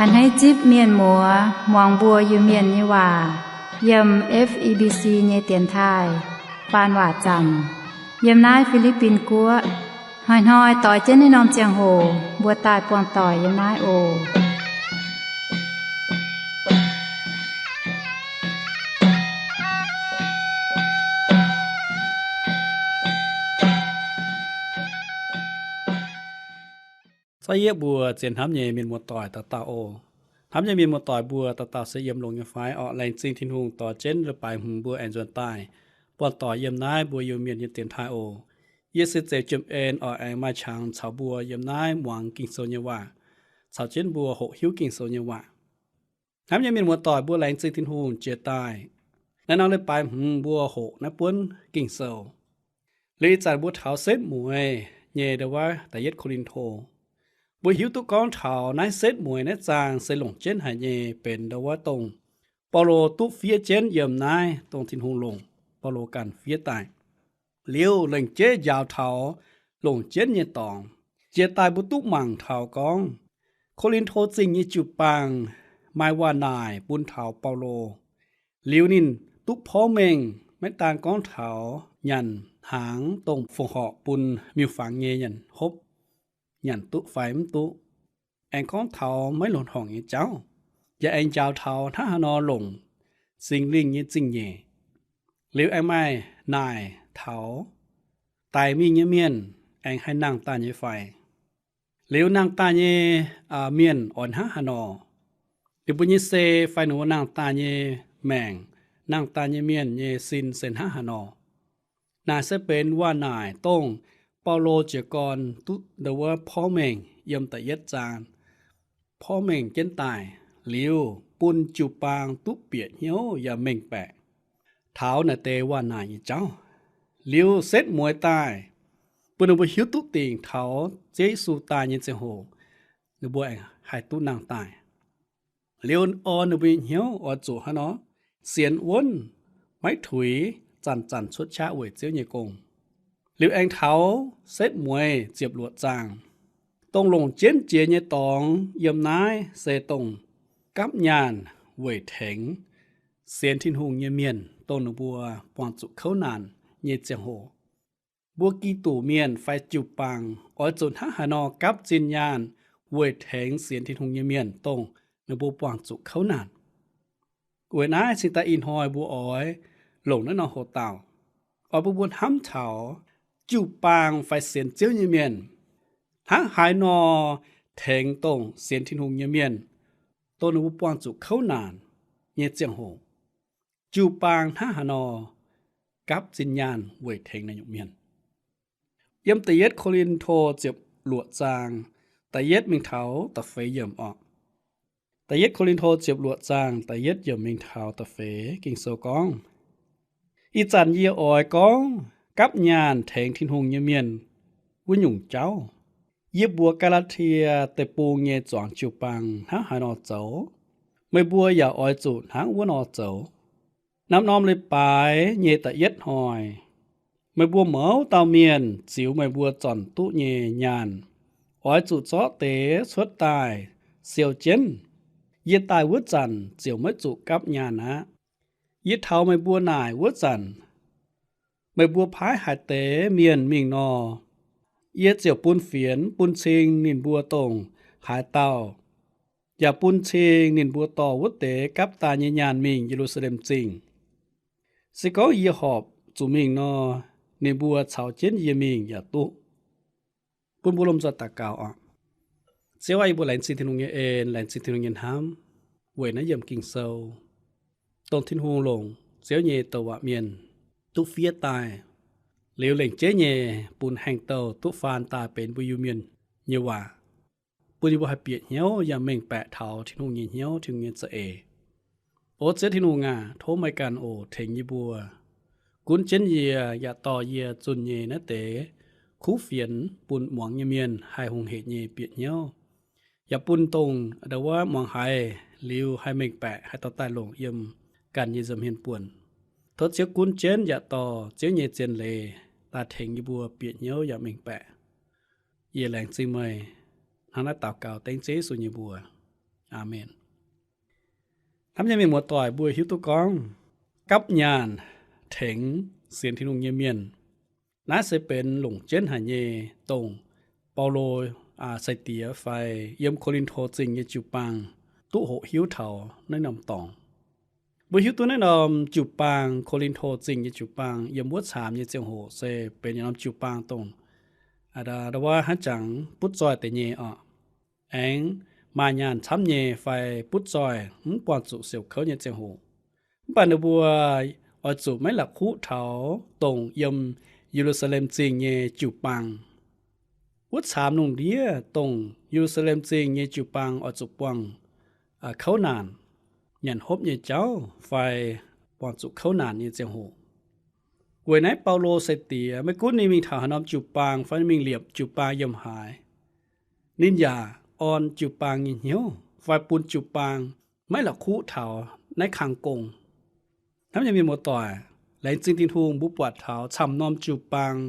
A'hneiv zipv mienh muoz muangx mbuo Iu-Mienh nyei waac yiem F E B C nyei dienx taaih faan waac zaamc yiem naaiv Fi^li^bin Guoqv. Hnoi-hnoi doix jienv naaiv norm ziangh hoc mbuo daaih buangh doic yiem naaiv oc. Zorqv yieqv mbuo zien hnamv nyei mienh muoz-doic dauh dauh oc. Hnamv nyei mienh muoz-doic mbuo dauh dauh se yiem longx nyei fai? Orqc, laengz zingh Tin-Hungh dorh jienv leiz-baaix hmz mbuo aengx nzuonx daaih buangh doic yiem naaiv mbuo Iu-Mienh nyei dienx taaih oc. Yie se Zeiv Jiem En, orqc, aengx maaih qangx caux mbuo yiem naaiv muangx Ging-Sou nyei waac, caux jienv mbuo hoqc hiuv Ging-Sou nyei waac. Hnamv nyei mienh muoz-doic mbuo, laengz zingh Tin-Hungh jiex daaih. Naaiv norm leiz-baaix hmz mbuo hoqc naaiv buonv Ging-Sou. Liuz ih zanc mbuo taux setv mueiz nyei ndo wuov da'yietv Ko^lin^to. Mbuo hiuv duqv gorngv taux naaiv setv mueiz naaiv zaang se longc jienv haic nyei benx ndo wuov dongh Baulo duqv fiev jienv yiem naaiv dongh Tin-Hungh longc Baulo ganh fiev daaih. Liuz lengc jeiv njaaux taux longc jienv nyei dorngx. Jiex daaih mbuo duqv mangc taux gorngv Ko^lin^to Zingh nyei jiu-baang maaih waac-naaic bun taux Baulo. Liuz ninh duqv porv mengh maiv daan gorngv taux nyanc hnaangx dongh fongc horc bun miuc-fangx nyei nyanc hopv, nyanc duqv fai mv duqv, aengx gorngv taux maiv loz-horngc nyei jauv, yaac aengx njaaux taux hnangv haaix nor longc Singx Lingh nyei zingh nyeic. Liuz aengx maaih naaic taux daic mingh nyei mienh aengx haih nangh daaih nyei fai. Liuz nangh daaih nyei mienh oix hnangv haaix nor, ninh mbuo nyei sei fai ninh mbuo nangh daaih nyei maengc, nangh daaih nyei mienh nyei sin se hnangv haaix nor. Naaic se benx waac-naaic dongh Baulo jiez gorn duqv ndo wuov porv mengh yiem da'yietv zaang, porv mengh jienv daaih, liuz bun jiu-baang duqv bieqc hnyouv yaac mengh baeqc taux naaic deix waac-naaic nyei jauv. Liuz setv mueiz daaih, bun ninh mbuo hiuv duqv dingc taux Ziouv Yesu daaih nyei ziangh hoc, ninh mbuo aengx haih duqv nangh daaih. Liuz orn ninh mbuo nyei hnyouv oix zuqc hnangv nor, sienx wuonv, maiv tuix, zanc-zanc cuotv qaqv weic Ziouv nyei gong. Liuz aengx taux setv mueiz ziepc luoqc zaang, dongh longc jienv jiex nyei dorngx yiem naaiv se dongh gapv nyaanh weic tengx sienx Tin-Hungh nyei mienh dongh ninh mbuo buangh zuqc kouv naanc nyei ziangh hoc. Mbuo Giduc mienh fai jiu-baang oix zuqc hnangv haaix nor gapv zinh nyaanh weic tengx sienx Tin-Hungh nyei mienh dongh ninh mbuo buangh zuqc kouv naanc. Weic naaiv cingx daaih ih hnoi mbuo oix longc naaiv norm hoc-dauh, oix bun mbuo hnamv taux jiu-baang fai sienx Ziouv nyei mienh hnangv haaix nor tengx dongh sienx Tin-Hungh nyei mienh, dongh ninh mbuo buangh zuqc kouv naanc nyei ziangh hoc, jiu-baang hnangv haaix nor gapv zinh nyaanh weic tengx naaiv nyungc mienh. Yiem da'yietv Ko^lin^to ziepc luoqc zaang, da'yietv mingh taux da'feix yiemc orqc. Da'yietv Ko^lin^to ziepc luoqc zaang, da'yietv yiemc mingh taux da'feix, Ging-Sou gorngv, ih zanc yie oix gorngv gapv nyaanh tengx Tin-Hungh nyei mienh wuov nyungc jauv. Yie mbuox Gaa^laa^tie Deic-Bung nyei zuangx jiu-baang hnangv haaix nor zoux, meih mbuo yaac oix zuqc hnangv wuov nor zoux. Naaiv norm leiz-baaix nyei da'yietv hnoi, meih mbuo mouz dauh mienh ziux meih mbuo zornc duqv nyei nyaanh, oix zuqc zorqv deix cuotv daaih siou jienv. Yie daaih wuov zanc ziouc maiv zuqc gapv nyaanh aqv. Yie taux meih mbuo naaic wuov zanc, meih mbuo paaiv haaix deix mienh mingh nor, yie ziouc bun fienx bun cing ninh mbuo dongh haaix dauh, yaac bun cing ninh mbuo dorh wuov deix gapv daaih nyei nyaanh mingh Ye^lu^saa^lem Zingh. Se gorngv yie horpc zuqc mingh nor, ninh mbuo caux jienv yie mingh yaac duqv. Bun mbuo lomh nzoih daux gaux oc. Ziouv aah, yie mbuo laengz zingh Tin-Hungh nyei en, laengz zingh Tin-Hungh nyei hnamv weic naaiv yiemc Ging-Sou, dongh Tin-Hungh longc Ziouv nyei douc waac mienh duqv fiev daaih, liuz lengc jeiv nyei bun haengh douh duqv faan daaih benx mbuo Iu-Mienh nyei waac, bun yie mbuo haih bieqc hnyouv yaac mengh baeqc taux Tin-Hungh nyei hnyouv, Tin-Hungh nyei za'eix. O Ziouv Tin-Hungh aac, tov meih ganh oc tengx yie mbuo, gunv jienv yie yaac dorh yie zunh nyei naaiv deix kuv fienx bun muangx nyei mienh haih hungh hec nyei bieqc hnyouv, yaac bun dongh ndo wuov muangx haiz liuz haih mengh baeqc haih dorh daaih longc yiem ganh nyei nza'hmien buonc. Tov Ziouv gunv jienv yaac dorh Ziouv nyei zien leiz daaih tengx yie mbuo bieqc hnyouv yaac mengh baeqc. Yie laengz zingh meih. Hnangv naaiv daux gaux dengv Ziouv Yesu nyei mbuox. Aamen. Hnamv nyei mienh muoz-doic, mbuo hiuv duqv gorngv gapv nyaanh tengx sienx Tin-Hungh nyei mienh, naaiv se benx longc jienv haic nyei, dongh Baulo sai-diex fai yiem Ko^lin^to Zingh nyei jiu-baang duqv hoqc hiuv taux naaiv norm dorngx. Mbuo hiuv duqv naaiv norm jiu-baang, Ko^lin^to Zingh nyei jiu-baang, yiem wuov caamx nyei ziangh hoc se benx yietc norm jiu-baang dongh ndau wuov hnangv jangx butv zoih deix nyei oc. Aengx maaih nyaanh camv nyei fai butv zoih mv buangh zuqc siouc kouv nyei ziangh hoc, mv baac ninh mbuo oix zuqc maiv la'kuqv taux dongh yiem Ye^lu^saa^lem Zingh nyei jiu-baang. Wuov caamx lungh ndiev dongh Ye^lu^saa^lem Zingh nyei jiu-baang oix zuqc buangh kouv naanc, nyanc hopv nyei jauv fai buangh zuqc kouv naanc nyei ziangh hoc. Weic naaiv Baulo sai-diex maiv gunv ninh mingh taux haaix norm jiu-baang fai ninh mingh liepc jiu-baang yiem haaix, ninh yaac orn jiu-baang nyei hnyouv fai bun jiu-baang maiv la'kuqv taux naaiv kang gong. Hnamv nyei mienh muoz-doic, laengz zingh Tin-Hungh mbuo buatc taux camv norm jiu-baang,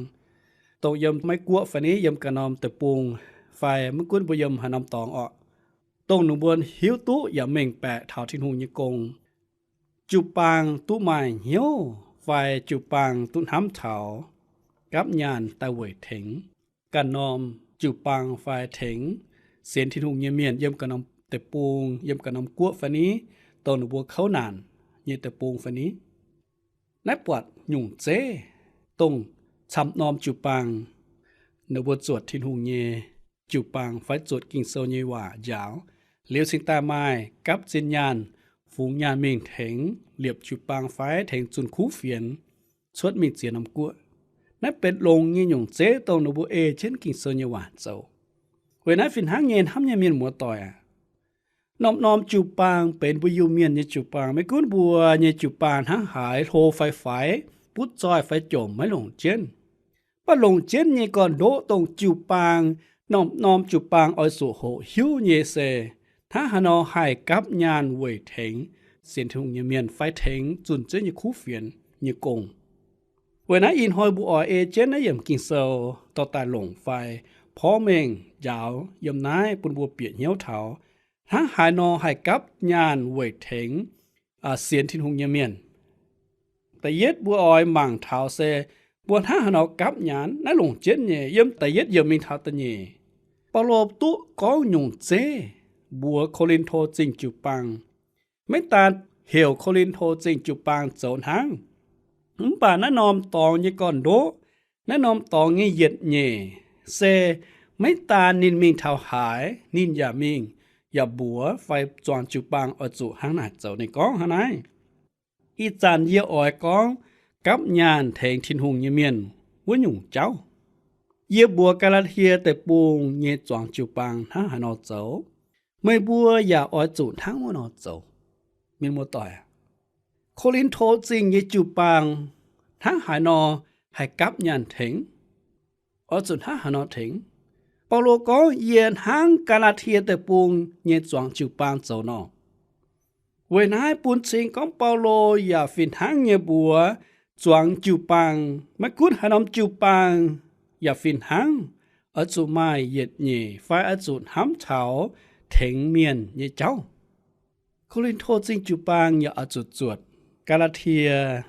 dongh yiem Meiv Guoqv fai ni yiem ganh norm deic-bung, fai maiv gunv mbuo yiem haaix norm dorngx orqc, dongh ninh mbuo hiuv duqv yaac mengh baeqc taux Tin-Hungh nyei gong. Jiu-baang duqv maaih hnyouv fai jiu-baang duqv hnamv taux gapv nyaanh daaih weic tengx ganh norm jiu-baang fai tengx sienx Tin-Hungh nyei mienh yiem ganh norm deic-bung, yiem ganh norm guoqv fai ni, dongh ninh mbuo kouv naanc nyei deic-bung fai ni. Naaiv buatc nyungc zeiv dongh camv norm jiu-baang ninh mbuo zuotc Tin-Hungh nyei jiu-baang fai zuotc Ging-Sou nyei waac njaaux liuz cingx daaih maaih gapv zinh nyaanh, fungx nyaanh mingh tengx liepc jiu-baang fai tengx zunh kuv fienx cuotv mingh ziex norm guoqv. Naaiv benx longx nyei nyungc zeiv dongh ninh mbuo ei jienv Ging-Sou nyei waac zoux. Weic naaiv fih hnangv nyei, hnamv nyei mienh muoz-doic aac, norm-norm jiu-baang benx mbuo Iu-Mienh nyei jiu-baang. Maiv gunv mbuo nyei jiu-baang hnangv haaix, hlo fai faix, butv zoih fai jomc, maiv longc jienv, mv baac longc jienv nyei gorn-ndoqv dongh jiu-baang, norm-norm jiu-baang oix zuqc hoqc hiuv nyei se hnangv haaix nor haih gapv nyaanh weic tengx sienx Tin-Hungh nyei mienh fai tengx zunh Ziouv nyei kuv fienx nyei gong. Weic naaiv ih hnoi mbuo oix ei jienv naaiv yiemc Ging-Sou dorh daaih longc fai porv mengh njaaux yiem naaiv bun mbuo bieqc hnyouv taux hnangv haaix nor haih gapv nyaanh weic tengx sienx Tin-Hungh nyei mienh. Da'yietv mbuo oix mangc taux se mbuo hnangv haaix nor gapv nyaanh. Naaiv longc jienv nyei, yiem da'yietv yiemc mingh taux da'nyeic, Baulo duqv gorngv nyungc zeiv mbuox Ko^lin^to Zingh jiu-baang. Maiv daan heuc Ko^lin^to Zingh jiu-baang zoux hnangv, mv baac naaiv norm dorngx nyei gorn-ndoqv, naaiv norm dorngx nyei yietc nyeic se maiv daan ninh mingh taux haaix, ninh yaac mingh yaac mbuox fai zuangx jiu-baang oix zuqc hnangv naaic zoux. Ninh gorngv hnangv naaiv, Ih zanc yie oix gorngv gapv nyaanh tengx Tin-Hungh nyei mienh wuov nyungc jauv. Yie mbuox Gaa^laa^tie Deic-Bung nyei zuangx jiu-baang hnangv haaix nor zoux, meih mbuo yaac oix zuqc hnangv wuov nor zoux. Mienh muoz-doic, Ko^lin^to Zingh nyei jiu-baang hnangv haaix nor haih gapv nyaanh tengx? Oix zuqc hnangv haaix nor tengx? Baulo gorngv, Yie hnangv Gaa^laa^tie Deic-Bung nyei zuangx jiu-baang zoux nor. Weic naaiv bun cing gorngv Baulo yaac fih hnangv nyei mbuox zuangx jiu-baang, maiv gunv haaix norm jiu-baang, yaac fih hnangv oix zuqc maaih yietc nyeic fai oix zuqc hnamv taux tengx mienh nyei jauv. Ko^lin^to Zingh jiu-baang yaac oix zuqc zuotc Gaa^laa^tie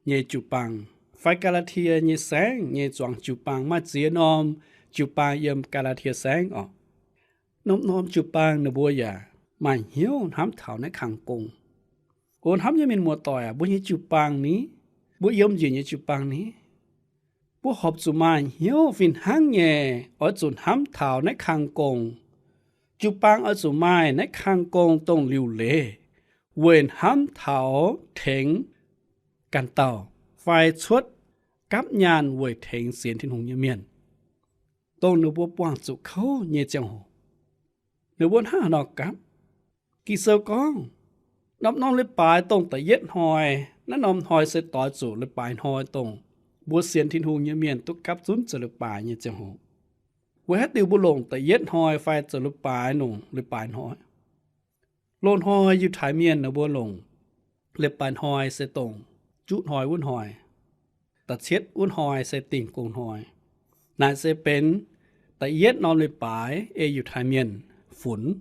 nyei jiu-baang fai Gaa^laa^tie nyei saengv nyei zuangx jiu-baang. Maaih ziex norm jiu-baang yiem Gaa^laa^tie saengv oc. Norm-norm jiu-baang ninh mbuo yaac maaih hnyouv hnamv taux naaiv kang gong. O hnamv nyei mienh muoz-doic aac, mbuo nyei jiu-baang ni, mbuo yiem njiec nyei jiu-baang ni, mbuo horpc zuqc maaih hnyouv fih hnangv nyei oix zuqc hnamv taux naaiv kang gong. Jiu-baang oix zuqc maaih naaiv kang gong dongh liuc leiz weic hnamv taux tengx ganh dauh fai cuotv gapv nyaanh weic tengx sienx Tin-Hungh nyei mienh, dongh ninh mbuo buangh zuqc kouv nyei ziangh hoc. Ninh mbuo hnangv haaix nor gapv? Ging-Sou gorngv, norm-norm leiz-baaix dongh da'yietv hnoi, naaiv norm hnoi se doix zuqc leiz-baaix hnoi dongh mbuo sienx Tin-Hungh nyei mienh duqv gapv zunv zoux leiz-baaix nyei ziangh hoc. Weic haaix diuc mbuo longc da'yietv hnoi fai zoux leiz-baaix nongc leiz-baaix hnoi? Loz-hnoi Yiutai Mienh ninh mbuo longc leiz-baaix hnoi se dongh juqv hnoi wuov hnoi, da'cietv wuov hnoi se Dingh Gong Hnoi. Naaic se benx da'yietv norm leiz-baaix ei Yiutai Mienh funx.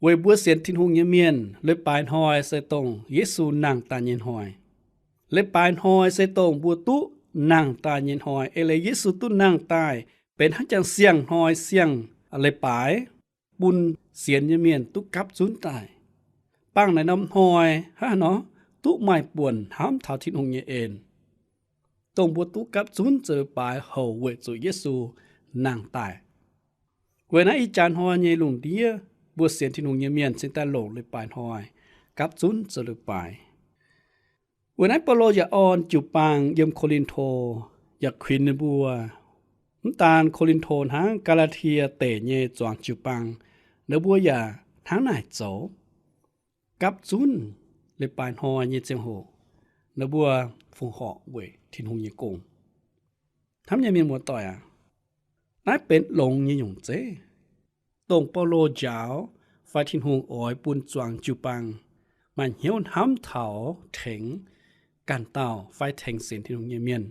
Weic mbuo sienx Tin-Hungh nyei mienh, leiz-baaix hnoi se dongh Yesu nangh daaih nyei hnoi. Leiz-baaix hnoi se dongh mbuo duqv nangh daaih nyei hnoi. Eix leiz Yesu duqv nangh daaih benx hnangv jangx siang-hnoi siang-leiz-baaix bun sienx nyei mienh duqv gapv zunv daaih. Bangh naaiv norm hnoi hnangv haaix nor duqv maaih buonc hnamv taux Tin-Hungh nyei en, dongh mbuo duqv gapv zunv zoux leiz-baaix houc weic zuqc Yesu nangh daaih. Weic naaiv ih jaax hnoi nyei lungh ndiev mbuo sienx Tin-Hungh nyei mienh cingx daaih longc leiz-baaix hnoi gapv zunv zoux leiz-baaix. Weic naaiv Baulo yaac orn jiu-baang yiem Ko^lin^to yaac kuinx ninh mbuo, mv daan Ko^lin^to hnangv, Gaa^laa^tie Deic nyei zuangx jiu-baang, ninh mbuo yaac hnangv naaic zoux. Gapv zunv leiz-baaix hnoi nyei ziangh hoc, ninh mbuo fongc horc weic Tin-Hungh nyei gong. Hnamv nyei mienh muoz-doic aac, naaiv benx longx nyei nyungc zeiv, dongh Baulo njaaux fai Tin-Hungh oix bun zuangx jiu-baang maaih hnyouv hnamv taux tengx ganh dauh fai tengx sienx Tin-Hungh nyei mienh.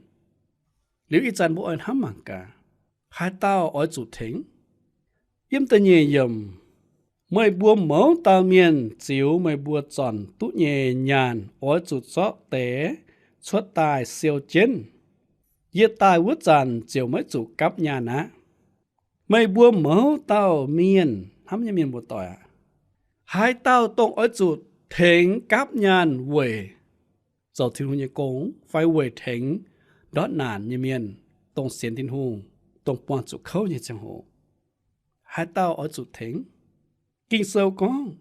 Liuz ih zanc mbuo oix hnamv mangc gaax, haaix dauh oix zuqc tengx? Yiem da'nyeic yiemc, meih mbuo mouz dauh mienh ziux meih mbuo zornc duqv nyei nyaanh oix zuqc zorqv deix cuotv daaih siou jienv. Yie daaih wuov zanc ziouc maiv zuqc gapv nyaanh aqv. Meih mbuo mouz dauh mienh, hnamv nyei mienh muoz-doic aac, haaix dauh dongh oix zuqc tengx gapv nyaanh weic zoux Tin-Hungh nyei gong fai weic tengx ndortv naanc nyei mienh, dongh sienx Tin-Hungh, dongh buangh zuqc kouv nyei ziangh hoc, haaix dauh oix zuqc tengx? Ging-Sou gorngv,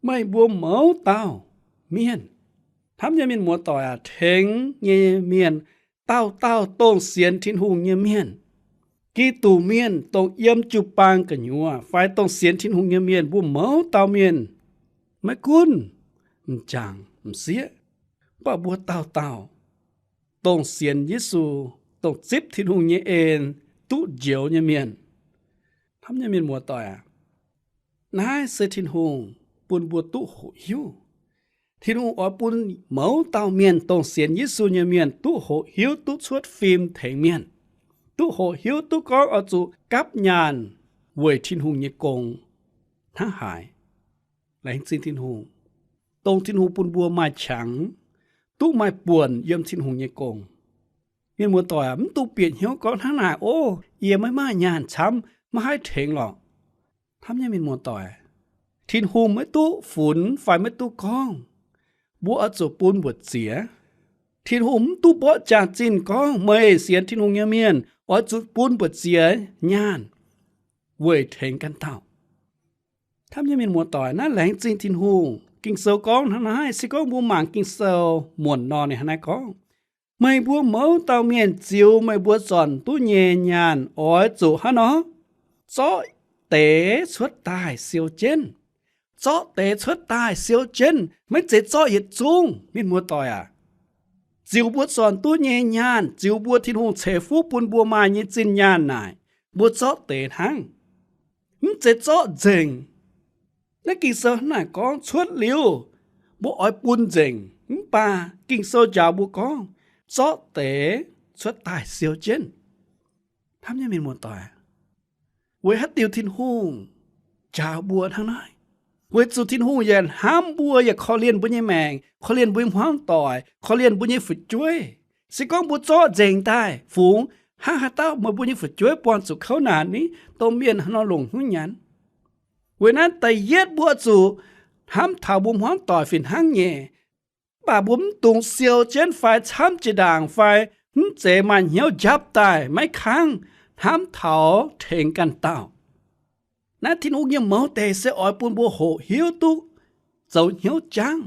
meih mbuo mouz dauh mienh. Hnamv nyei mienh muoz-doic aac, tengx nyei mienh, dauh dauh dongh sienx Tin-Hungh nyei mienh, Giduc mienh, dongh yiem jiu-baang gu'nyuoz fai dongh sienx Tin-Hungh nyei mienh, mbuo mouz dauh mienh, maiv gunv m'jangc m'sieqv, mv baac mbuo dauh dauh dongh sienx Yesu, dongh zipv Tin-Hungh nyei en duqv njoux nyei mienh. Hnamv nyei mienh muoz-doic aac, naaiv se Tin-Hungh bun mbuo duqv hoqc hiuv. Tin-Hungh oix bun mouz dauh mienh, dongh sienx Yesu nyei mienh, duqv hoqc hiuv duqv cuotv fim tengx mienh, duqv hoqc hiuv duqv gorngv oix zuqc gapv nyaanh weic Tin-Hungh nyei gong hnangv haaix. Laengz zingh Tin-Hungh, dongh Tin-Hungh bun mbuo maaih qangx, duqv maaih buonc yiem Tin-Hungh nyei gong. Mienh muoz-doic aac, mv dungx bieqc hnyouv gorngv hnangv naaic, ov, yie maiv maaih nyaanh camv, maiv haih tengx lorqc. Hnamv nyei mienh muoz-doic, Tin-Hungh maiv duqv funx fai maiv duqv gorngv mbuo oix zuqc bun mbuoqc ziex. Tin-Hungh mv duqv mborqv jaax-zinh gorngv meih sienx Tin-Hungh nyei mienh oix zuqc bun mbuoqc ziex nyaanh weic tengx ganh dauh. Hnamv nyei mienh muoz-doic, naaiv laengz zingh Tin-Hungh. Ging-Sou gorngv hnangv naaiv, se gorngv mbuo mangc Ging-Sou muonc nor ninh hnangv naaiv gorngv, meih mbuo mouz dauh mienh ziux meih mbuo zornc duqv nyei nyaanh oix zuqc hnangv nor zorqv deix cuotv daaih siou jienv. Zorqv deix cuotv daaih siou jienv, maiv zeiz zorqv yietc zungv, mienh muoz-doic aac. Ziux mbuo zornc duqv nyei nyaanh, ziux mbuo Tin-Hungh ceix fuqv bun mbuo maaih nyei zinh nyaanh naaic, mbuo zorqv deix hnangv. Mv zeiz zorqv nzengc. Naaiv Ging-Sou hnangv naaic gorngv cuotv liuz, mbuo oix bun nzengc, mv baac Ging-Sou njaaux mbuo gorngv, zorqv deix cuotv daaih siou jienv. Hnamv nyei mienh muoz-doic, weic haaix diuc Tin-Hungh njaaux mbuo hnangv naaiv? Weic zuqc Tin-Hungh yaac hnamv mbuo, yaac korv-lienh mbuo nyei maengc, korv-lienh mbuo nyei hmuangv doic, korv-lienh mbuo nyei fu'jueiv. Se gorngv mbuo zorqv nzengc daaih fungx, hnangv haaix dauh meih mbuo nyei fu'jueiv buangh zuqc kouv naanc ni, domh mienh haaix nor longc hnyouv nyanc? Weic naaiv da'yietv mbuo zuqc hnamv taux mbuo hmuangv doic fih hnangv nyei. Mv baac mbuo mv dungx siou jienv fai camv jiex ndaangc fai mv zeiz maaih hnyouv njapv daaih maiv kangv hnamv taux tengx ganh dauh. Naaiv Tin-Hungh nyei mouz deic se oix bun mbuo hoqc hiuv duqv zoux hnyouv jangv,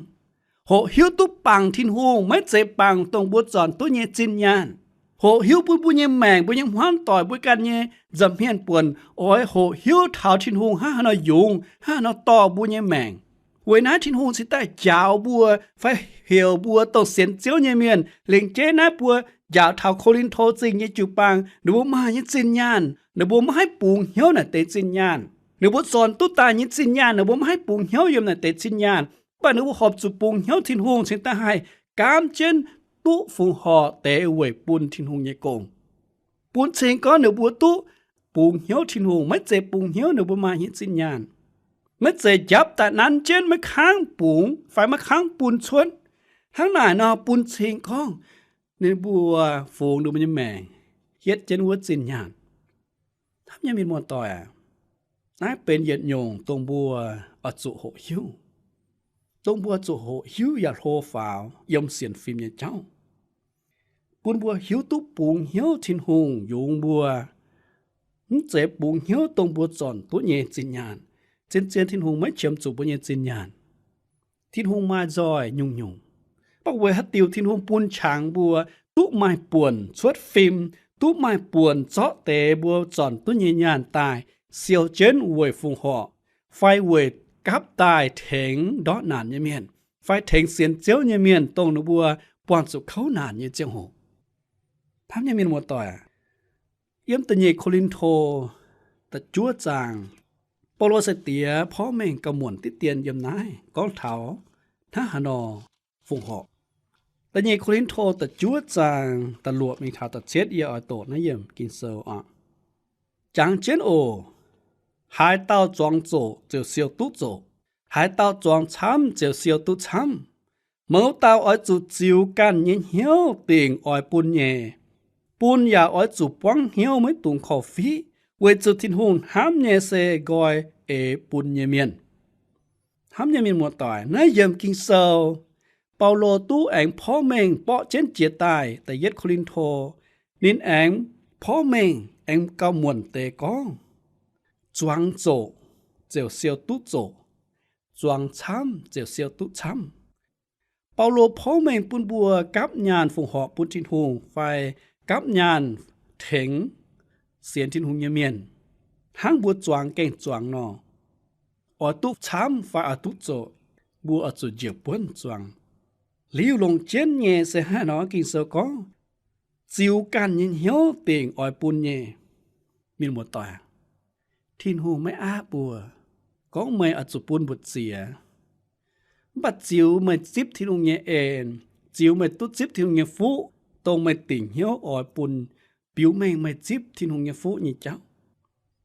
hoqc hiuv duqv bangc Tin-Hungh, maiv zeiz bangc dongh mbuo zornc duqv nyei zinh nyaanh. Hoqc hiuv bun mbuo nyei maengc, mbuo nyei hmuangv doic, mbuo ganh nyei nza'hmien buonc oix hoqc hiuv taux Tin-Hungh hnangv haaix nor yungz, hnangv haaix nor dorh mbuo nyei maengc. Weic naaiv Tin-Hungh cingx daaih njaaux mbuo fai heuc mbuo dongh sienx Ziouv nyei mienh, lengc jeiv naaiv mbuo njaaux taux Ko^lin^to Zingh nyei jiu-baang, ninh mbuo maaih nyei zinh nyaanh, ninh mbuo maiv haih bungx hnyouv naaic deix zinh nyaanh. Ninh mbuo zornc duqv daaih nyei zinh nyaanh, ninh mbuo maiv haih bungx hnyouv yiem naaic deix zinh nyaanh. Mv baac ninh mbuo horpc zuqc bungx hnyouv Tin-Hungh cingx daaih haih gaamv jienv duqv fongc horc deix weic bun Tin-Hungh nyei gong. Bun cing gorngv ninh mbuo duqv bungx hnyouv Tin-Hungh, maiv zeiz bungx hnyouv ninh mbuo maaih nyei zinh nyaanh. Maiv zeiz njapv daaih nanv jienv maiv kangv bungx fai maiv kangv bun cuotv. Hnangv naaic nor bun cing gorngv ninh mbuo fungx ninh mbuo nyei maengc hietv jienv wuov zinh nyaanh. Hnamv nyei mienh muoz-doic aac, naaiv benx yietc nyungc dongh mbuo oix zuqc hoqc hiuv, dongh mbuo zuqc hoqc hiuv yaac hlo faaux yiem sienx fim nyei jauv, bun mbuo hiuv duqv bungx hnyouv Tin-Hungh yungz mbuo, mv zeiz bungx hnyouv dongh mbuo zornc duqv nyei zinh nyaanh. Zien-zien Tin-Hungh maiv qiemx zuqc mbuo nyei zinh nyaanh. Tin-Hungh maaih nzoih nyungc-nyungc, mv baac weic haaix diuc Tin-Hungh bun qangx mbuo duqv maaih buonc cuotv fim, duqv maaih buonc zorqv deix mbuo zornc duqv nyei nyaanh daaih siou jienv weic fongc horc fai weic gapv daaih tengx ndortv naanc nyei mienh fai tengx sienx Ziouv nyei mienh dongh ninh mbuo buangh zuqc kouv naanc nyei ziangh hoc. Hnamv nyei mienh muoz-doic aac, yiem da'nyeic Ko^lin^to da'juov zaang, Baulo sai diex porv mengh gauh muonc diqv dien yiem naaiv gorngv taux hnangv haaix nor fongc horc. Da'nyeic Ko^lin^to da'juov zaang da'luoqc mingh taux da'cietv yie oix doqc naaiv yiemc Ging-Sou oc. Jangx jienv oc. Haaix dauh zuangx zoqc ziouc siou duqv zoqc. Haaix dauh zuangx camv ziouc siou duqv camv. Mouz dauh oix zuqc ziux ganh nyei hnyouv dingc oix bun nyei. Bun yaac oix zuqc buangv hnyouv maiv dungx korv-fiqv, weic zuqc Tin-Hungh hnamv nyei se nqoi eix bun nyei mienh. Hnamv nyei mienh muoz-doic, naaiv yiemc Ging-Sou, Baulo duqv aengx porv mengh borqv jienv jiex daaih da'yietv Ko^lin^to. Ninh aengx porv mengh aengx gauh muonc deix gorngv, zuangx zoqc ziouc siou duqv zoqc, zuangx camv ziouc siou duqv camv. Baulo porv mengh bun mbuo gapv nyaanh fongc horc bun Tin-Hungh fai gapv nyaanh tengx sienx Tin-Hungh nyei mienh, hnangv mbuo zuangx gaengh zuangx nor, oix duqv camv fai oix duqv zoqc, mbuo oix zuqc njiec buonv zuangx. Liuz longc jienv nyei se hnangv nor Ging-Sou gorngv, ziux ganh nyei hnyouv dingc oix bun nyei. Mienh muoz-doic, Tin-Hungh maiv aapv mbuo gorngv meih oix zuqc bun mbu'ziex. Mv baac ziux meih zipv Tin-Hungh nyei en, ziux meih duqv zipv Tin-Hungh nyei fuqv, dongh meih dingc hnyouv oix bun, biux mengh meih zipv Tin-Hungh nyei fuqv nyei jauv.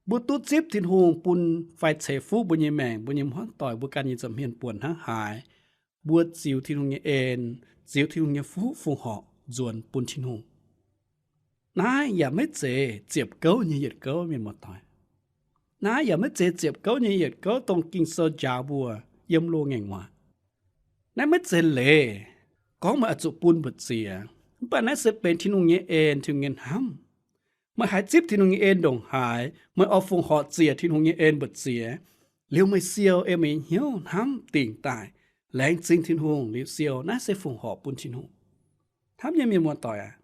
Mbuo duqv zipv Tin-Hungh bun fai ceix fuqv mbuo nyei maengc, mbuo nyei hmuangv doic, mbuo ganh nyei nza'hmien buonc hnangv haaix, mbuo ziux Tin-Hungh nyei en, ziux Tin-Hungh nyei fuqv fongc horc nzuonx bun Tin-Hungh. Naaiv yaac maiv zeiz ziepc gouv nyei yietc gouv, mienh muoz-doic. Naaiv yaac maiv zeiz ziepc gouv nyei yietc gouv dongh Ging-Sou njaaux mbuo yiem loz-ngaengc waac. Naaiv maiv zeiz leiz gorngv meih oix zuqc bun mbu'ziex. Mv baac naaiv se benx Tin-Hungh nyei en, Tin-Hungh nyei hnamv. Meih haih zipv Tin-Hungh nyei en ndongc haaix, meih oix fongc horc ziec Tin-Hungh nyei en mbu'ziex, liuz meih siou ei meih nyei hnyouv hnamv dingc daaih, laengz zingh Tin-Hungh liuz siou, naaiv se fongc horc bun Tin-Hungh. Hnamv nyei mienh muoz-doic aac,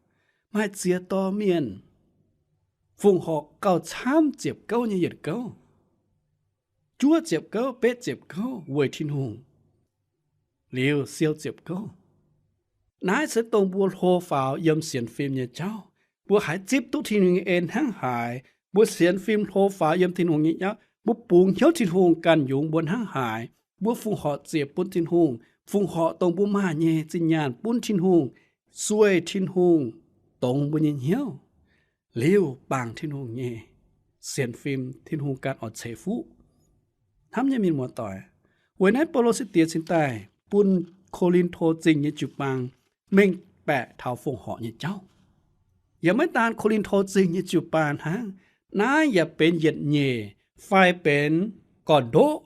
maaih ziex dorh mienh fongc horc gauh camv ziepc gouv nyei yietc gouv, juov ziepc gouv, betv ziepc gouv weic Tin-Hungh, liuz siou ziepc gouv. Naaiv se dongh mbuo hlo faaux yiem sienx fim nyei jauv. Mbuo haiz zipv duqv Tin-Hungh nyei en hnangv haaix, mbuo sienx fim hlo faaux yiem Tin-Hungh nyei jauv, mbuo bungx hnyouv Tin-Hungh ganh yungz mbuo hnangv haaix, mbuo fongc horc ziec bun Tin-Hungh, fongc horc dongh mbuo maaih nyei zinh nyaanh bun Tin-Hungh, sueih Tin-Hungh dongz mbuo nyei hnyouv, liuz bangc Tin-Hungh nyei sienx fim, Tin-Hungh ganh oix ceix fuqv. Hnamv nyei mienh muoz-doic, weic naaiv Baulo sai-diex cingx daaih bun Ko^lin^to Zingh nyei jiu-baang mengh baeqc taux fongc horc nyei jauv. Yaac maiv daan Ko^lin^to Zingh nyei jiu-baang hnangv, naaiv yaac benx yietc nyeic fai benx gorn-ndoqv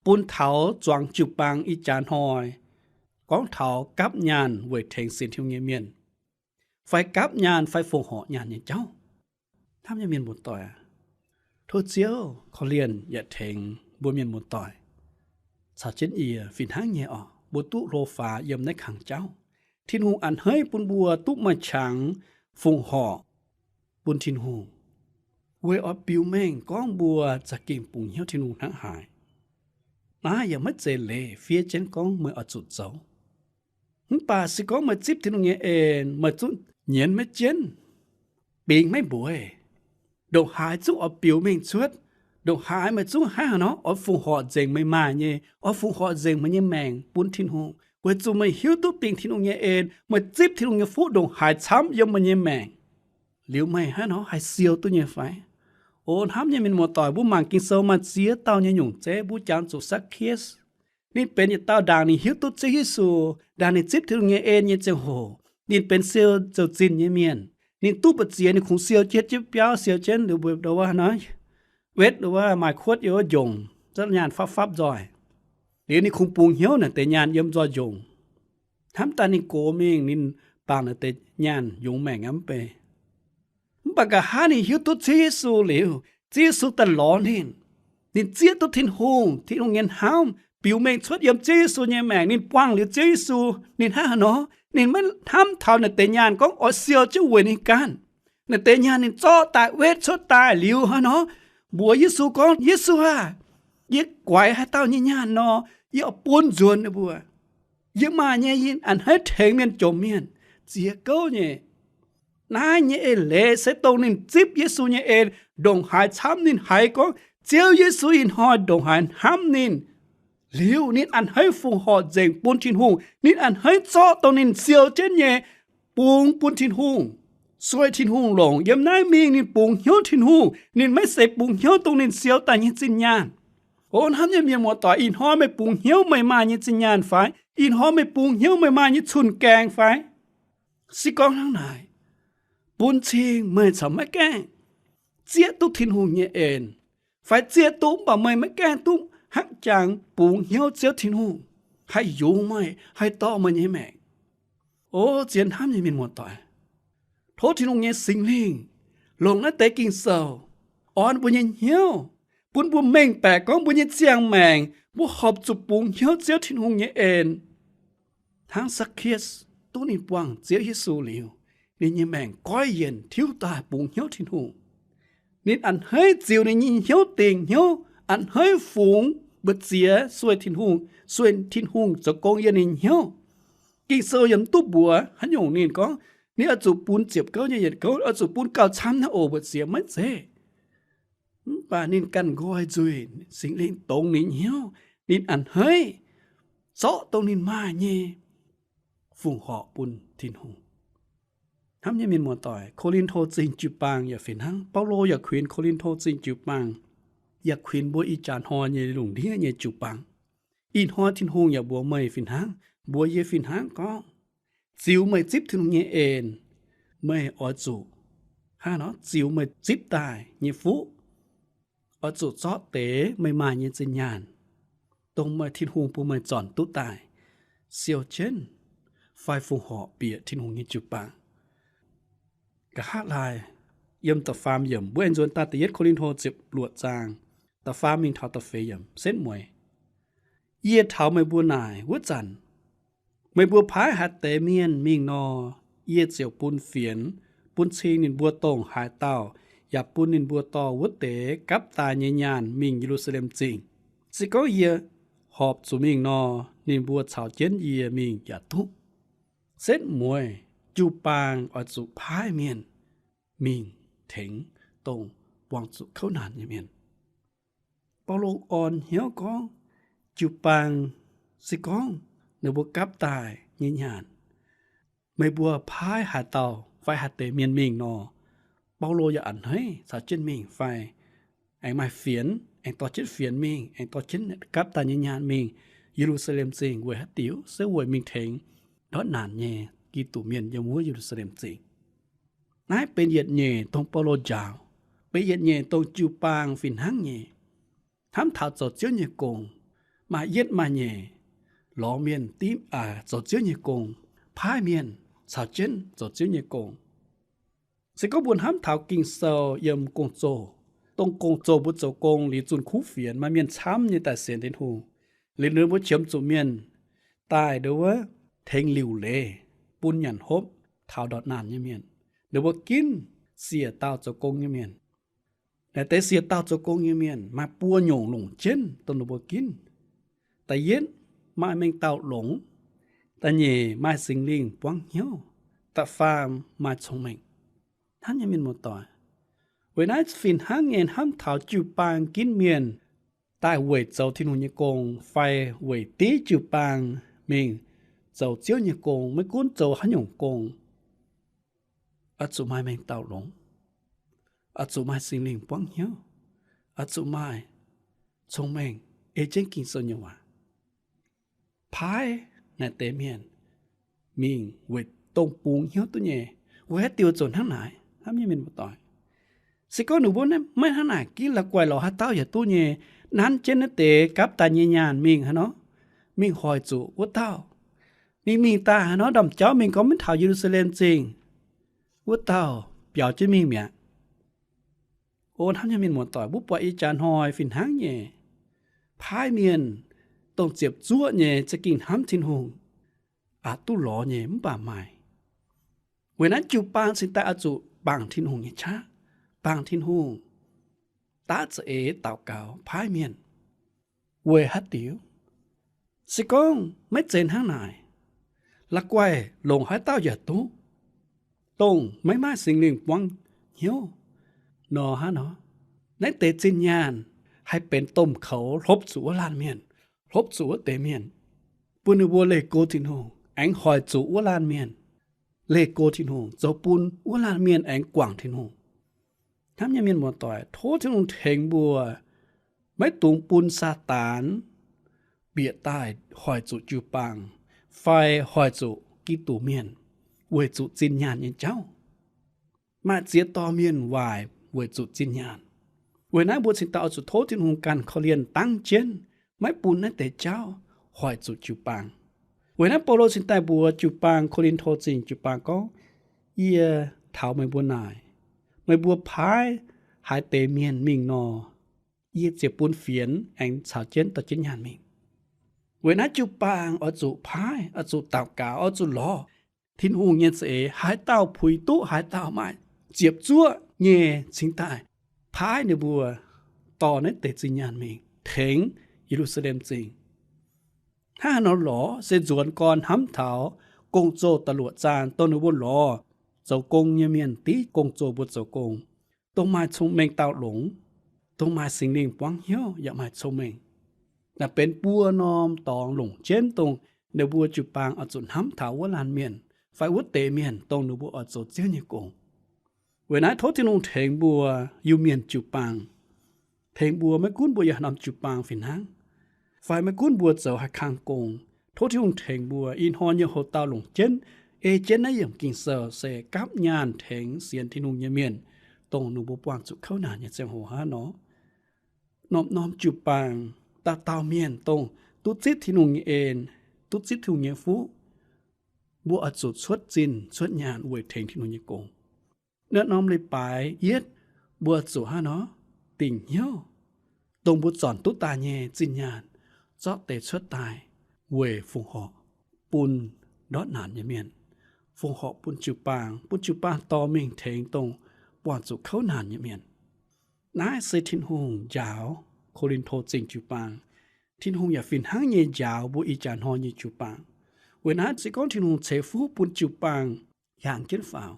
bun taux zuangx jiu-baang ih jaax hnoi gorngv taux gapv nyaanh weic tengx sienx Tin-Hungh nyei mienh, fai gapv nyaanh fai fongc horc nyaanh nyei jauv. Hnamv nyei mienh muoz-doic, tov Ziouv korv-lienh yaac tengx mbuo mienh muoz-doic caux jienv yie fih hnangv nyei oc, mbuo duqv hlo faaux yiem naaiv kangx jauv. Tin-Hungh a'hneiv bun mbuo duqv maaih qangx fongc horc bun Tin-Hungh, weic oix biux mengh gorngv mbuo za'gengh bungx hnyouv Tin-Hungh hnangv haaix. Naaiv yaac maiv zeiz leiz fiev jienv gorngv meih oix zuqc zoux. Mv baac se gorngv meih zipv Tin-Hungh nyei en, meih zungv nyienz maiv jienv, bingx maiv mbueiz, ndongc haaix zungv oix biux mengh cuotv, ndongc haaix meih zungv hnangv haaix nor oix fongc horc nzengc meih maaih nyei, oix fongc horc nzengc meih nyei maengc bun Tin-Hungh, weic zuqc meih hiuv duqv dingc Tin-Hungh nyei en, meih zipv Tin-Hungh nyei fuqv ndongc haaix camv yiem meih nyei maengc. Liuz meih hnangv haaix nor haih siou duqv nyei fai? O hnamv nyei mienh muoz-doic, mbuo mangc Ging-Sou maaih ziex dauh nyei nyungc zeiv mbuo jangx zuqc Sakc^ke. Ninh benx yietc dauh ndaangc ninh hiuv duqv Ziouv Yesu, ndaangc ninh zipv Tin-Hungh nyei en nyei ziangh hoc, ninh benx siou zouc zinh nyei mienh. Ninh duqv mbu'ziex ninh kungx siou jienv jienv biauv, siou jienv ndongc wuov nor, wetv ndongc wuov maaih kuotv yiem wuov njongc, za'nyaanh fapv fapv nzoih. Liuz ninh kungx bungx hnyouv naaic deix nyaanh yiem nzoih njongc. Hnamv daaih ninh gox mingh, ninh bangc naaic deix nyaanh yungz maengc aqv mv bei. Mv baac nqa'haav ninh hiuv duqv Ziouv Yesu liuz, Ziouv Yesu daaih lorz ninh. Ninh zieqv duqv Tin-Hungh, Tin-Hungh nyei hnamv biux mengh cuotv yiem Ziouv Yesu nyei maengc. Ninh buangh liuz Ziouv Yesu, ninh hnangv haaix nor? Ninh maiv hnamv taux naaic deix nyaanh gorngv oix siou jienv weic ninh ganh. Naaic deix nyaanh ninh zorqv daaih wetv cuotv daaih liuz hnangv nor, mbuox Yesu gorngv, Yesu aah! Yie guaix haaix dauh nyei nyaanh nor, yie oix bun nzuonx ninh mbuo. Yie maaih nyei, yie a'hneiv tengx mienh jomc mienh. Ziex gouv nyei. Naaiv nyei eix leiz se dongh ninh zipv Yesu nyei en, ndongc haaix camv ninh haiz gorngv Ziouv Yesu ih hnoi ndongc haaix hnamv ninh. Liuz ninh a'hneiv fongc horc nzengc bun Tin-Hungh. Ninh a'hneiv zorqv dongh ninh siou jienv nyei bungx bun Tin-Hungh, sueih Tin-Hungh longc. Yiem naaiv mingh ninh bungx hnyouv Tin-Hungh. Ninh maiv zeiz bungx hnyouv dongh ninh siou daaih nyei zinh nyaanh. O hnamv nyei mienh muoz-doic, ih hnoi meih bungx hnyouv meih maaih nyei zinh nyaanh fai? Ih hnoi meih bungx hnyouv meih maaih nyei cun-gaeng fai? Se gorngv hnangv naaic, bun cing meih caux maiv gaengh zieqv duqv Tin-Hungh nyei en, fai zieqv duqv mv baac meih maiv gaengh duqv hnangv jangx bungx hnyouv Ziouv Tin-Hungh, haih yungz meih, haih dorh meih nyei maengc. O zien hnamv nyei mienh muoz-doic, tov Tin-Hungh nyei Singx Lingh longc naaiv deix Ging-Sou orn mbuo nyei hnyouv, bun mbuo mengh baeqc gorngv mbuo nyei ziangh maengc mbuo horpc zuqc bungx hnyouv Ziouv Tin-Hungh nyei en. Hnangv Sakc^ke duqv ninh buangh Ziouv Yesu liuz, ninh nyei maengc goiv yienc tiuv daaih bungx hnyouv Tin-Hungh. Ninh a'hneiv ziux ninh nyei hnyouv dingc hnyouv, a'hneiv fungx mbu'ziex sueih Tin-Hungh, sueih Tin-Hungh zoux gong yiem ninh hnyouv. Ging-Sou yaac mv duqv mbuox haaix nyungc ninh gorngv ninh oix zuqc bun ziepc gouv nyei yietc gouv, oix zuqc bun gauh camv naaiv oc mbu'ziex, maiv zeiz. Mv baac ninh ganh nqoi nzuih, Singx Lingh dongz ninh hnyouv, ninh a'hneiv zorqv dongh ninh maaih nyei fongc horc bun Tin-Hungh. Hnamv nyei mienh muoz-doic, Ko^lin^to Zingh jiu-baang yaac fih hnangv. Baulo yaac kuinx Ko^lin^to Zingh jiu-baang, yaac kuinx mbuo ih jaax hnoi nyei lungh ndiev nyei jiu-baang. Ih hnoi Tin-Hungh yaac mbuox meih fih hnangv, mbuox yie fih hnangv gorngv, ziux meih zipv Tin-Hungh nyei en, meih oix zuqc hnangv nor ziux meih zipv daaih nyei fuqv, oix zuqc zorqv deix meih maaih nyei zinh nyaanh, dongh meih Tin-Hungh bun meih zornc duqv daaih, siou jienv fai fongc horc bieqc Tin-Hungh nyei jiu-baang. Nqa'haav laai yiem da'faam yiemc, mbuo aengx nzuonx daaih da'yietv Ko^lin^to ziepc luoqc zaang, da'faam mingh taux da'feix yiemc, setv mueiz. Yie taux meih mbuo naaic wuov zanc, meih mbuo paaiv haaix deix mienh mingh nor, yie ziouc bun fienx, bun cing ninh mbuo dongh haaix dauh, yaac bun ninh mbuo dorh wuov deix gapv daaih nyei nyaanh mingh Ye^lu^saa^lem Zingh. Se gorngv yie horpc zuqc mingh nor, ninh mbuo caux jienv yie mingh yaac duqv. Setv mueiz jiu-baang oix zuqc paaiv mienh mingh tengx dongh buangh zuqc kouv naanc nyei mienh. Baulo orn hnyouv gorngv, jiu-baang se gorngv ninh mbuo gapv daaih nyei nyaanh, meih mbuo paaiv haaix dauh fai haaix deix mienh mingh nor, Baulo yaac a'hneiv caux jienv mingh fai aengx maaih fienx, aengx dorh jienv fienx mingh, aengx dorh jienv gapv daaih nyei nyaanh mingh Ye^lu^saa^lem Zingh weic haaix diuc? Se weic mingh tengx ndortv naanc nyei Giduc mienh yiem wuov Ye^lu^saa^lem Zingh. Naaiv benx yietc nyeic dongh Baulo njaaux, benx yietc nyeic dongh jiu-baang fih hnangv nyei. Hnamv taux zoux Ziouv nyei gong, maaih yietv maaih nyeic lorz mienh div, aa, zoux Ziouv nyei gong, paaiv mienh caux jienv zoux Ziouv nyei gong. Se gorngv mbuo hnamv taux Ging-Sou yiem Gong-Zoh, dongh Gong-Zoh mbuo zoux gong liuz zunh kuv fienx, maaih mienh camv nyei daaih sienx Tin-Hungh, liuz ninh mbuo qiemx zuqc mienh daaih nduov wuov tengx liuc leiz bun nyanc hopv taux ndortv naanc nyei mienh. Ninh mbuo ginv siec dauh zoux gong nyei mienh. Naaiv deix siec dauh zoux gong nyei mienh maaih buo nyungc longc jienv dongh ninh mbuo ginv. Da'yietv maaih mengh dauh longx. Da'nyeic maaih Singx Lingh buangv hnyouv. Da'faam maaih cong-mengh. Hnamv nyei mienh muoz-doic, weic naaiv fih hnangv nyei hnamv taux jiu-baang ginv mienh daaih weic zoux Tin-Hungh nyei gong fai weic div jiu-baang mingh zoux Ziouv nyei gong, maiv gunv zoux haaix nyungc gong, oix zuqc maaih mengh dauh longx. oix zuqc maaih Singx Lingh buangv hnyouv, oix zuqc maaih cong-mengh ei jienv Ging-Sou nyei waac. Paaiv naaiv deix mienh mingh weic dongh bungx hnyouv duqv nyei. Weic haaix diuc zoux hnangv naaic? Hnamv nyei mienh muoz-doic, se gorngv ninh mbuo maiv hnangv naaic, ginv la'guaih lorz haaix dauh yaac duqv nyei, nanv jienv naaiv deix gapv daaih nyei nyaanh mingh haaix nor, mingh hoic zuqc wuov dauh. Ninh mingh daaih haaix nor, ndorm jauv mingh gorngv maiv taux Ye^lu^saa^lem Zingh, wuov dauh biaux jienv mingh mi'aqv. O hnamv nyei mienh muoz-doic, mbuo buatc ih jaax hnoi fih hnangv nyei, paaiv mienh dongh ziepc zuoqv nyei za'gengh hnamv Tin-Hungh, aqc duqv lorz nyei mv baac maaih. Weic naaiv jiu-baang cingx daaih oix zuqc bangc Tin-Hungh nyei qaqv, bangc Tin-Hungh, daav za'eix daux gaux paaiv mienh. Weic haaix diuc? Se gorngv maiv zeiz hnangv naaic, la'guaih longc haaix dauh yaac duqv, dongh maiv maaih Singx Lingh buangv hnyouv nor, hnangv nor, naaiv deix zinh nyaanh haih benx domh koux hlopv zuqc wuov laanh mienh, hlopv zuqc wuov deix mienh, bun ninh mbuo leih go Tin-Hungh, aengx hoic zuqc wuov laanh mienh leih go Tin-Hungh, zoux bun wuov laanh mienh aengx guangc Tin-Hungh. Hnamv nyei mienh muoz-doic, tov Tin-Hungh tengx mbuo maiv dungx bun Saadaan bieqc daaih hoic zuqc jiu-baang fai hoic zuqc Giduc Mienh weic zuqc zinh nyaanh nyei jauv. Maaih ziex dorh mienh waaic weic zuqc zinh nyaanh. Weic naaiv mbuo cingx daaih oix zuqc tov Tin-Hungh ganh korv-lienh dangv jienv, maiv bun naaiv deix jauv hoic zuqc jiu-baang. Weic naaiv Baulo cingx daaih mbuox jiu-baang, Ko^lin^to Zingh jiu-baang gorngv, Yie taux meih mbuo naaic, meih mbuo paaiv haaix deix mienh mingh nor, yie ziouc bun fienx aengx caux jienv dorh jienv nyaanh mingh. Weic naaiv jiu-baang oix zuqc paaiv, oix zuqc daux gaux, oix zuqc lorz Tin-Hungh nyei za'eix, haaix dauh puix duqv, haaix dauh maaih ziepc zuoqv nyei cingx daaih paaiv ninh mbuo dorh naaiv deix zinh nyaanh mingh tengx Ye^lu^saa^lem Zingh. Hnangv haaix nor lorz? Se nzuonx gorn hnamv taux Gong-Zoh da'luoqc zaang, dongh ninh mbuo lorz zoux gong nyei mienh div gong-zoh mbuo zoux gong, dongh maaih cong-mengh dauh longx, dongh maaih Singx Lingh buangv hnyouv yaac maaih cong-mengh. Naaic benx buo norm dorngx longc jienv dongh ninh mbuo jiu-baang oix zuqc hnamv taux wuov laanh mienh fai wuov deix mienh dongh ninh mbuo oix zoux Ziouv nyei gong. Weic naaiv tov Tin-Hungh tengx mbuo Iu-Mienh jiu-baang, tengx mbuo maiv gunv mbuo yiem haaix norm jiu-baang fih hnangv, fai maiv gunv mbuo zoux haaix kang gong, tov Tin-Hungh tengx mbuo ih hnoi nyei hoc dauh longc jienv, ei jienv naaiv yiemc Ging-Sou se gapv nyaanh tengx sienx Tin-Hungh nyei mienh, dongh ninh mbuo buangh zuqc kouv naanc nyei ziangh hoc hnangv nor. Norm-norm jiu-baang, dauh dauh mienh dongh duqv zipv Tin-Hungh nyei en, duqv zipv Tin-Hungh nyei fuqv, mbuo oix zuqc cuotv zinh cuotv nyaanh weic tengx Tin-Hungh nyei gong. Naaiv norm leiz-baaix yietv mbuo zuqc hnangv nor dingc hnyouv, dongh mbuo zornc duqv daaih nyei zinh nyaanh zorqv deix cuotv daaih weic fongc horc bun ndortv naanc nyei mienh, fongc horc bun jiu-baang, bun jiu-baang dorh mingh tengx dongh buangh zuqc kouv naanc nyei mienh. Naaiv se Tin-Hungh njaaux Ko^lin^to Zingh jiu-baang. Tin-Hungh yaac fih hnangv nyei njaaux mbuo ih jaax hnoi nyei jiu-baang. Weic naaiv se gorngv Tin-Hungh ceix fuqv bun jiu-baang hiaangx jienv faaux,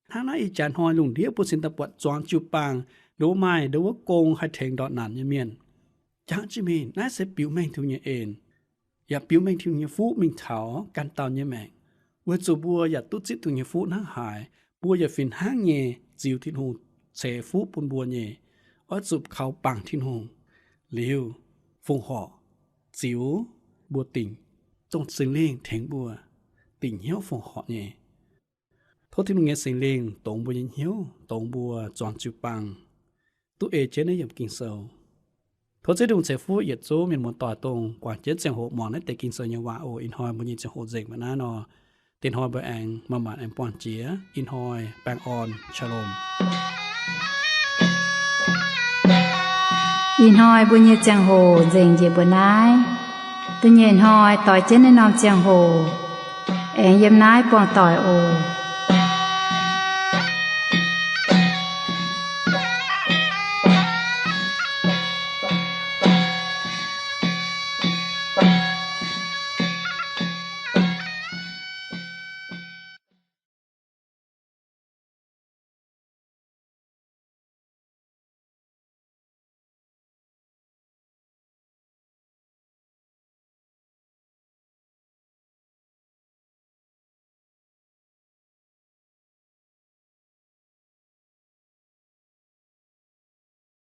hnangv naaiv ih jaax hnoi lungh ndiev mbuo cingx daaih buatc zuangx jiu-baang, nduov maaih nduov wuov gong haih tengx ndortv naanc nyei mienh. Jangx jienv mingh, naaiv se biux mengh Tin-Hungh nyei en, yaac biux mengh Tin-Hungh nyei fuqv mingh taux ganh dauh nyei maengc, weic zuqc mbuo yaac duqv zipv Tin-Hungh nyei fuqv hnangv haaix, mbuo yaac fih hnangv nyei ziux Tin-Hungh ceix fuqv bun mbuo nyei, oix zuqc kaux bangc Tin-Hungh liuz, fongc horc ziux mbuo dingc, dongh Singx Lingh tengx mbuo dingc hnyouv fongc horc nyei. Tov Tin-Hungh nyei Singx Lingh dongz mbuo nyei hnyouv, dongz mbuo zuangx jiu-baang duqv ei jienv naaiv yiemc Ging-Sou. Tov Ziouv Tin-Hungh ceix fuqv yietc zungv mienh muoz-doic dongh guangc jienv ziangh hoc muangx naaiv deix Ging-Sou nyei waac oc. Ih hnoi mbuo nyei ziangh hoc nzengc maiv naaiv nor, diex hnoi mbuo aengx maaih maanc aengx buangh jiex. Ih hnoi baengh orn, Shalom. Ih hnoi mbuo nyei ziangh hoc nzengc njiec mbuo naaiv. Da'nyeic hnoi doix jienv naaiv norm ziangh hoc aengx yiem naaiv buangh doic oc.